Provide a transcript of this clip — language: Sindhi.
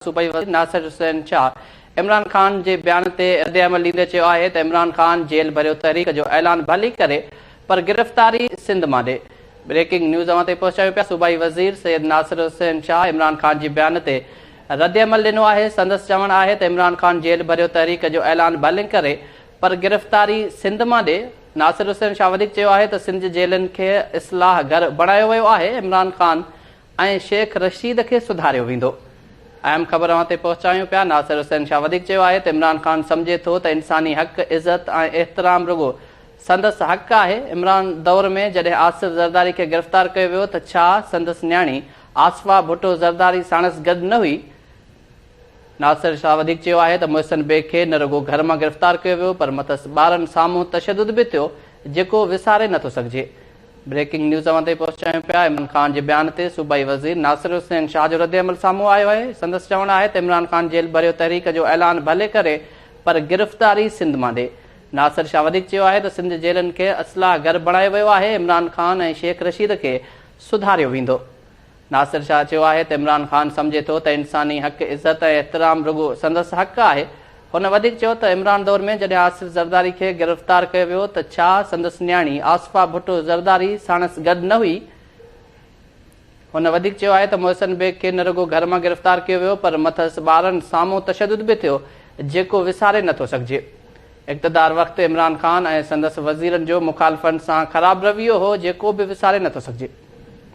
صوبائي وزير ناصر حسين شاهه عمران خان جي بيان تي ردعمل ڏيندي چيو آهي ته عمران خان جيل ڀريو تحريڪ جو اعلان ڀلي ڪري پر گرفتاري سنڌ مان ڏي. بريڪنگ نيوز اوهان تائين پهچايون پيا صوبائي وزير سيد ناصر حسين شاهه عمران خان جي بيان تي ردعمل ڏنو آهي سندس چوڻ آهي ته عمران خان جيل ڀريو تحريڪ جو اعلان ڀلي ڪري پر گرفتاري سنڌ مان ڏي. ناصر حسين شاهه وڌيڪ چيو آهي ته سنڌ جي جيلن کي اصلاح گهر بڻايو ويو آهي عمران خان ۽ شيخ رشيد کي سڌاريو ويندو. اهم خبر اوهان تائين پهچايون پيا، ناصر حسين شاهه وڌيڪ چيو آهي ته عمران خان سمجهي ٿو ته انساني حق، عزت ۽ احترام رڳو سندس حق آهي، عمران دور ۾ جڏهن آصف زرداري کي گرفتار ڪيو ويو ته ڇا سندس نياڻي آصفه ڀٽو زرداري ساڻس گڏ نه هئي؟ ناصر شاهه وڌيڪ چيو آهي ته محسن بيگ کي نه رڳو گهر مان گرفتار ڪيو ويو پر مٿس ٻارن سامهون تشدد به ٿيو جيڪو وساري نٿو سگهجي. بريڪنگ نيوز اوهان تائين پهچايون پيا، عمران خان جي بيان تي صوبائي وزير ناصر حسين شاهه جو ردعمل سامهون آيو آهي، سندس چوڻ آهي ته عمران خان جيل ڀريو تحريڪ جو اعلان ڀلي ڪري پر گرفتاري سنڌ مان ڏي. ناصر شاهه وڌيڪ چيو آهي ته سنڌ جي جيلن کي اصلاح گهر بڻايو ويو آهي، عمران خان ۽ شيخ رشيد کي سڌاريو ويندو. ناصر شاهه چيو آهي ته عمران خان سمجهي ٿو ته انساني حق، عزت ۽ احترام رڳو سندس حق آهي. هن وڌيڪ چيو ته عمران دور ۾ جڏهن آصف زرداري کي گرفتار ڪيو ويو ته ڇا سندس نياڻي آصفه ڀٽو زرداري ساڻس گڏ نه هئي؟ هن وڌيڪ چيو آهي ته محسن بيگ کي نه رڳو گهر مان گرفتار ڪيو ويو پر مٿس ٻارن سامهون تشدد به ٿيو جيڪو وساري نٿو سگهجي. اقتدار وقت عمران خان ۽ سندس وزيرن جو مخالفن سان خراب رويو هو جيڪو به وساري نٿو سگهجي.